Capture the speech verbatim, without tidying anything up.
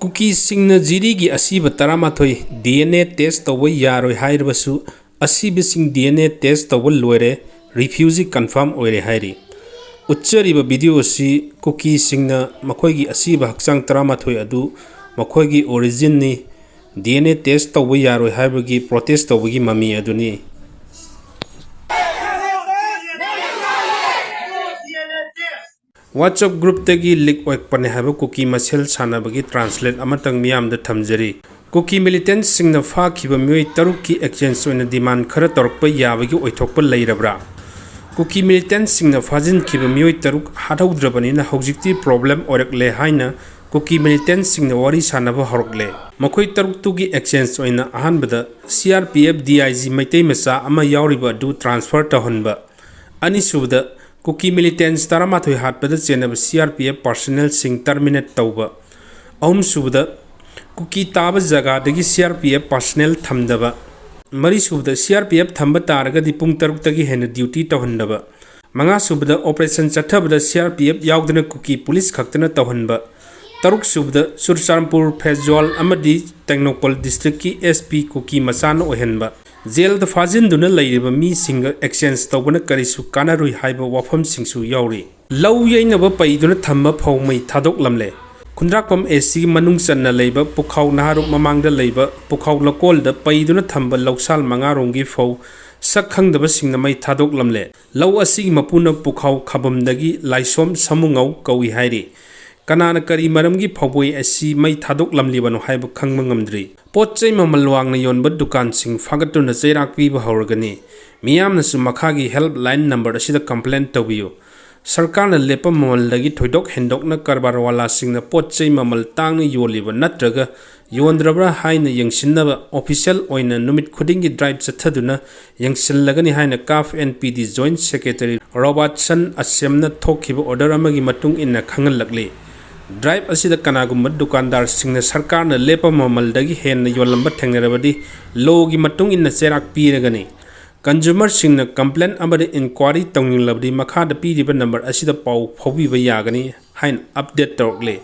ꯀꯨꯀꯤꯁꯤꯡꯅ ꯖꯤꯔꯤꯒꯤ ꯑꯁꯤꯕ ꯇꯔꯥꯃꯥꯊꯣꯏ D N A test ꯇꯧꯕ ꯌꯥꯔꯣꯏ ꯍꯥꯏꯔꯕꯁꯨ, ꯑꯁꯤꯕꯁꯤꯡ ꯗꯤ ꯑꯦꯟ ꯑꯦ ꯇꯦꯁ ꯇꯧꯕ ꯂꯣꯏꯔꯦ, ꯔꯤꯐ꯭ꯌꯨꯖꯤ ꯀꯟꯐꯥꯔꯝ ꯑꯣꯏꯔꯦ ꯍꯥꯏꯔꯤ꯫ ꯎꯠꯆꯔꯤꯕ ꯚꯤꯗꯤꯑꯣ ꯑꯁꯤ ꯀꯨꯀꯤꯁꯤꯡꯅ ꯃꯈꯣꯏꯒꯤ ꯑꯁꯤꯕ ꯍꯛꯆꯥꯡ ꯇꯔꯥꯃꯥꯊꯣꯏ ꯑꯗꯨ ꯃꯈꯣꯏꯒꯤ ꯑꯣꯔꯤꯖꯤꯟꯅꯤ, ꯗꯤ ꯑꯦꯟ ꯑꯦ ꯇꯦꯁ ꯇꯧꯕ ꯌꯥꯔꯣꯏ ꯍꯥꯏꯕꯒꯤ ꯄ꯭ꯔꯣꯇꯦꯁ ꯇꯧꯕꯒꯤ ꯃꯃꯤ ꯑꯗꯨꯅꯤ꯫ WhatsApp ꯒ꯭ꯔꯨꯞꯇꯒꯤ ꯂꯤꯛ ꯑꯣꯏꯔꯛꯄꯅꯦ ꯍꯥꯏꯕ ꯀꯨꯀꯤ ꯃꯁꯦꯜ ꯁꯥꯟꯅꯕꯒꯤ ꯇ꯭ꯔꯥꯟꯁꯂꯦꯠ ꯑꯃꯇꯪ ꯃꯤꯌꯥꯝꯗ ꯊꯝꯖꯔꯤ꯫ ꯀꯨꯀꯤ ꯃꯤꯂꯤꯇꯦꯟꯠꯁꯤꯡꯅ ꯐꯥꯈꯤꯕ ꯃꯤꯑꯣꯏ ꯇꯔꯨꯛꯀꯤ ꯑꯦꯛꯁꯆꯦꯟꯖ ꯑꯣꯏꯅ ꯗꯤꯃꯥꯟ ꯈꯔ ꯇꯧꯔꯛꯄ ꯌꯥꯕꯒꯤ ꯑꯣꯏꯊꯣꯛꯄ ꯂꯩꯔꯕ꯭ꯔꯥ? ꯀꯨꯀꯤ ꯃꯤꯂꯤꯇꯦꯟꯠꯁꯤꯡꯅ ꯐꯥꯖꯤꯟꯈꯤꯕ ꯃꯤꯑꯣꯏ ꯇꯔꯨꯛ ꯍꯥꯠꯍꯧꯗ꯭ꯔꯕꯅꯤꯅ ꯍꯧꯖꯤꯛꯇꯤ ꯄ꯭ꯔꯣꯕ꯭ꯂꯦꯝ ꯑꯣꯏꯔꯛꯂꯦ ꯍꯥꯏꯅ ꯀꯨꯀꯤ ꯃꯤꯂꯤꯇꯦꯟꯠꯁꯤꯡꯅ ꯋꯥꯔꯤ ꯁꯥꯟꯅꯕ ꯍꯧꯔꯛꯂꯦ꯫ ꯃꯈꯣꯏ ꯇꯔꯨꯛꯇꯨꯒꯤ ꯑꯦꯛꯁꯆꯦꯟꯖ ꯑꯣꯏꯅ ꯑꯍꯥꯟꯕꯗ C R P F D I G Meitei ꯃꯆꯥ ꯑꯃ ꯌꯥꯎꯔꯤꯕ ꯑꯗꯨ ꯇ꯭ꯔꯥꯟꯁꯐꯔ ꯇꯧꯍꯟꯕ, ꯑꯅꯤꯁꯨꯕꯗ ꯀꯨꯀꯤ ꯃꯤꯂꯤꯇꯦꯟꯠꯁ ꯇꯔꯥꯃꯥꯊꯣꯏ ꯍꯥꯠꯄꯗ ꯆꯦꯟꯅꯕ ꯁꯤ ꯑꯥꯔ ꯄꯤ ꯑꯦꯐ ꯄꯥꯔꯁꯅꯦꯜꯁꯤꯡ ꯇꯔꯃꯤꯅꯦꯠ ꯇꯧꯕ, ꯑꯍꯨꯝꯁꯨꯕꯗ ꯀꯨꯀꯤ ꯇꯥꯕ ꯖꯒꯥꯗꯒꯤ C R P F personal ꯊꯝꯗꯕ, ꯃꯔꯤꯁꯨꯕꯗ ꯁꯤ ꯑꯥꯔ ꯄꯤ ꯑꯦꯐ ꯊꯝꯕ ꯇꯥꯔꯒꯗꯤ ꯄꯨꯡ ꯇꯔꯨꯛꯇꯒꯤ ꯍꯦꯟꯅ ꯗ꯭ꯌꯨꯇꯤ ꯇꯧꯍꯟꯗꯕ, ꯃꯉꯥꯁꯨꯕꯗ ꯑꯣꯄꯔꯦꯁꯟ ꯆꯠꯊꯕꯗ ꯁꯤ ꯑꯥꯔ ꯄꯤ ꯑꯦꯐ ꯌꯥꯎꯗꯅ ꯀꯨꯀꯤ ꯄꯨꯂꯤꯁ ꯈꯛꯇꯅ ꯇꯧꯍꯟꯕ, ꯇꯔꯨꯛꯁꯨꯕꯗ ꯆꯨꯔꯆꯥꯟꯄꯨꯔ, ꯐꯦꯖꯣꯜ ꯑꯃꯗꯤ ꯇꯦꯡꯅꯧꯄꯜ ꯗꯤꯁꯇ꯭ꯔꯤꯛꯀꯤ ꯑꯦꯁ ꯄꯤ ꯀꯨꯀꯤ ꯃꯆꯥꯅ ꯑꯣꯏꯍꯟꯕ, ꯖꯦꯜꯗ ꯐꯥꯖꯤꯟꯗꯨꯅ ꯂꯩꯔꯤꯕ ꯃꯤꯁꯤꯡꯒ ꯑꯦꯛꯁꯆꯦꯟꯖ ꯇꯧꯕꯅ ꯀꯔꯤꯁꯨ ꯀꯥꯟꯅꯔꯣꯏ ꯍꯥꯏꯕ ꯋꯥꯐꯝꯁꯤꯡꯁꯨ ꯌꯥꯎꯔꯤ꯫ ꯂꯧ ꯌꯩꯅꯕ ꯄꯩꯗꯨꯅ ꯊꯝꯕ ꯐꯧ ꯃꯩ ꯊꯥꯗꯣꯛꯂꯝꯂꯦ꯫ ꯈꯨꯟꯗ꯭ꯔꯥꯛꯄꯝ ꯑꯦ ꯁꯤꯒꯤ ꯃꯅꯨꯡ ꯆꯟꯅ ꯂꯩꯕ ꯄꯨꯈꯥꯎ ꯅꯍꯥꯔꯨꯞ ꯃꯃꯥꯡꯗ ꯂꯩꯕ ꯄꯨꯈꯥꯎ ꯂꯀꯣꯜꯗ ꯄꯩꯗꯨꯅ ꯊꯝꯕ ꯂꯧꯁꯥꯜ ꯃꯉꯥꯔꯣꯝꯒꯤ ꯐꯧ ꯁꯛ ꯈꯪꯗꯕꯁꯤꯡꯅ ꯃꯩ ꯊꯥꯗꯣꯛꯂꯝꯂꯦ꯫ ꯂꯧ ꯑꯁꯤꯒꯤ ꯃꯄꯨꯅ ꯄꯨꯈꯥꯎ ꯈꯥꯕꯝꯗꯒꯤ ꯂꯥꯏꯁꯣꯝ ꯁꯃꯨꯉꯧ ꯀꯧꯏ ꯍꯥꯏꯔꯤ꯫ ꯀꯅꯥꯅ ꯀꯔꯤ ꯃꯔꯝꯒꯤ ꯐꯧꯕꯣꯏ ꯑꯁꯤ ꯃꯩ ꯊꯥꯗꯣꯛꯂꯝꯂꯤꯕꯅꯣ ꯍꯥꯏꯕ ꯈꯪꯕ ꯉꯝꯗ꯭ꯔꯤ꯫ ꯄꯣꯠ ꯆꯩ ꯃꯃꯜ ꯋꯥꯡꯅ ꯌꯣꯟꯕ ꯗꯨꯀꯥꯟꯁꯤꯡ ꯐꯥꯒꯠꯇꯨꯅ ꯆꯩꯔꯥꯛ ꯄꯤꯕ ꯍꯧꯔꯒꯅꯤ꯫ ꯃꯤꯌꯥꯝꯅꯁꯨ ꯃꯈꯥꯒꯤ ꯍꯦꯜꯞꯂꯥꯏꯟ ꯅꯝꯕꯔ ꯑꯁꯤꯗ ꯀꯝꯄ꯭ꯂꯦꯟ ꯇꯧꯕꯤꯌꯨ꯫ ꯁꯔꯀꯥꯔꯅ ꯂꯦꯞꯄ ꯃꯃꯜꯗꯒꯤ ꯊꯣꯏꯗꯣꯛ ꯍꯦꯟꯗꯣꯛꯅ ꯀꯔꯕꯥꯔꯋꯥꯂꯥꯁꯤꯡꯅ ꯄꯣꯠ ꯆꯩ ꯃꯃꯜ ꯇꯥꯡꯅ ꯌꯣꯜꯂꯤꯕ ꯅꯠꯇ꯭ꯔꯒ ꯌꯣꯟꯗ꯭ꯔꯕ꯭ꯔꯥ ꯍꯥꯏꯅ ꯌꯦꯡꯁꯤꯟꯅꯕ ꯑꯣꯐꯤꯁꯤꯌꯦꯜ ꯑꯣꯏꯅ ꯅꯨꯃꯤꯠ ꯈꯨꯗꯤꯡꯒꯤ ꯗ꯭ꯔꯥꯏꯚ ꯆꯠꯊꯗꯨꯅ ꯌꯦꯡꯁꯤꯜꯂꯒꯅꯤ ꯍꯥꯏꯅ ꯀꯥꯐ ꯑꯦꯟ ꯄꯤ ꯗꯤ ꯖꯣꯏꯟꯠ ꯁꯦꯀ꯭ꯔꯦꯇꯔꯤ ꯔꯣꯕꯥꯔꯠꯁꯟ ꯑꯁꯦꯝꯅ ꯊꯣꯛꯈꯤꯕ ꯑꯣꯔꯗꯔ ꯑꯃꯒꯤ ꯃꯇꯨꯡ ꯏꯟꯅ ꯈꯪꯍꯜꯂꯛꯂꯤ꯫ ꯗ꯭ꯔꯥꯏꯚ ꯑꯁꯤꯗ ꯀꯅꯥꯒꯨꯝꯕ ꯗꯨꯀꯥꯟꯗꯥꯔꯁꯤꯡꯅ ꯁꯔꯀꯥꯔꯅ ꯂꯦꯞꯄ ꯃꯃꯜꯗꯒꯤ ꯍꯦꯟꯅ ꯌꯣꯜꯂꯝꯕ ꯊꯦꯡꯅꯔꯕꯗꯤ ꯂꯣꯒꯤ ꯃꯇꯨꯡ ꯏꯟꯅ ꯆꯩꯔꯥꯛ ꯄꯤꯔꯒꯅꯤ꯫ ꯀꯟꯖꯨꯃꯔꯁꯤꯡꯅ ꯀꯝꯄ꯭ꯂꯦꯟ ꯑꯃꯗꯤ ꯏꯟꯀ꯭ꯋꯥꯔꯤ ꯇꯧꯅꯤꯡꯂꯕꯗꯤ ꯃꯈꯥꯗ ꯄꯤꯔꯤꯕ ꯅꯝꯕꯔ ꯑꯁꯤꯗ ꯄꯥꯎ ꯐꯥꯎꯕꯤꯕ ꯌꯥꯒꯅꯤ ꯍꯥꯏꯅ ꯑꯞꯗꯦꯠ ꯇꯧꯔꯛꯂꯤ꯫